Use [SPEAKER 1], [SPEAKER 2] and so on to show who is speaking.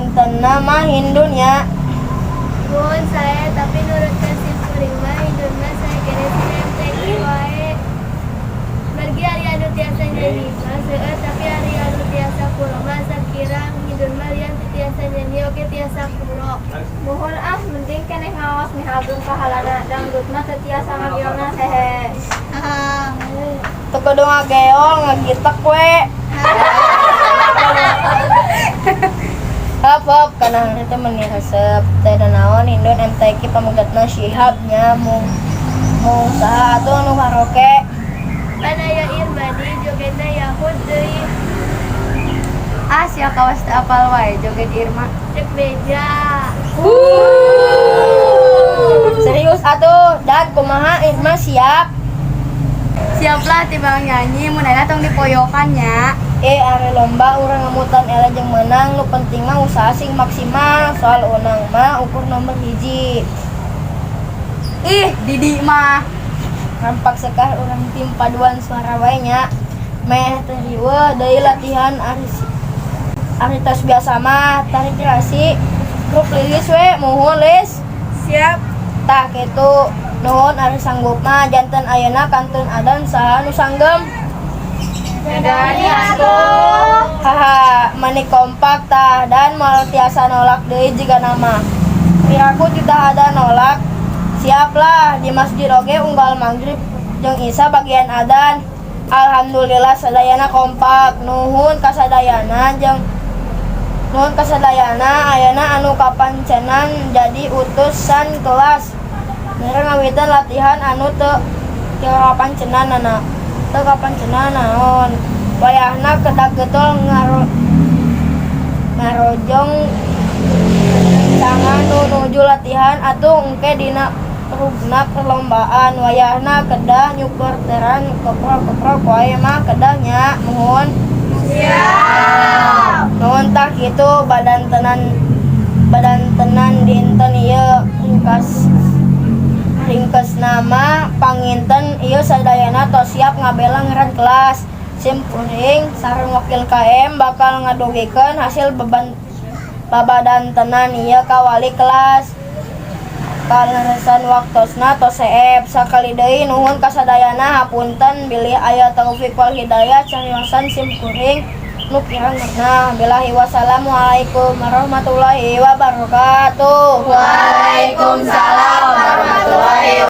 [SPEAKER 1] Padantenna mah Hindun nya.
[SPEAKER 2] Mun saya, tapi nurutkeun sim kuring mah Hindun mah saya kene sih MTQ wae. Margi ari anu tiasa nyanyi mah seueur, tapi ari anu tiasa kuro mah asa kirang. Hindun mah lian ti tiasa nyanyi oge tiasa kuro.
[SPEAKER 3] Muhun ah, mending keneh ngaos mihagung pahalana. Dangdut mah teu tiasa ngageolna, hehe.
[SPEAKER 1] Teu kudu ngageol, ngagitek we. Hop hop, kana harita meni resep. Teu da naon, Hindun MTQ pamegatna Syihab nya. Mung saha atuh nu karaoke?
[SPEAKER 2] Pan aya Irmadi, jogetna Yahud deui.
[SPEAKER 3] Ah, sia kawas teu apal wae joget Irma.
[SPEAKER 2] Cek beja.
[SPEAKER 1] Serius atuh, dan kumaha, Irma siap?
[SPEAKER 3] Siap lah, tibang nyanyi mun aya tong dipoyokan nya.
[SPEAKER 1] Eh, ari lomba urang ngemutan eleh jeung menang, nu penting mah usaha sing maksimal. Soal unang mah ukur nomor 1.
[SPEAKER 3] Ih, Didi mah.
[SPEAKER 1] Rampak sekar urang tim paduan suara wae nya. Meh teu riweuh deui latihan, ari ari tos biasa mah. Tarik rasi grup Lilis we, muhun Lis.
[SPEAKER 3] Siap.
[SPEAKER 1] Tah kitu, nuhun ari sanggup mah. Janten ayeuna kantun adan, saha nu sanggem?
[SPEAKER 3] Dani atuh.
[SPEAKER 1] Haha, mani kompak tah, dan moal tiasa nolak deui jigana mah. Piraku tidak ada nolak. Siaplah, di masjid oge unggal maghrib jeung Isya bagian adan. Alhamdulillah sadayana kompak. Nuhun kasadayana jeung nuhun kasadayana. Ayeuna anu kapancenan jadi utusan kelas. Mere ngawitan latihan, anu teu kapancenan teu kapancenan naon. Wayahna kedah getol ngarojong rencangan nu nuju latihan atuh engke dina rugna perlombaan. Wayahna kedah nyuporteran, keprok-keprok wae mah kedah nya, muhun.
[SPEAKER 3] Siap.
[SPEAKER 1] Nuhun. Tah kitu badantenan dinten ieu. Ringkasna mah panginten ieu sadayana tos siap ngabela ngaran kelas. Sim kuring sareng wakil KM bakal ngadugikeun hasil beban babadantenan ieu ka wali kelas. Kaleresan waktosna tos seep. Sakali deui nuhun kasadayana, hapunten bilih aya taufik wal hidayah cariosan sim kuring nu kirang ngeunah. Billahi wassalamualaikum warahmatullahi wabarakatuh.
[SPEAKER 3] Waalaikumsalam warahmatullahi.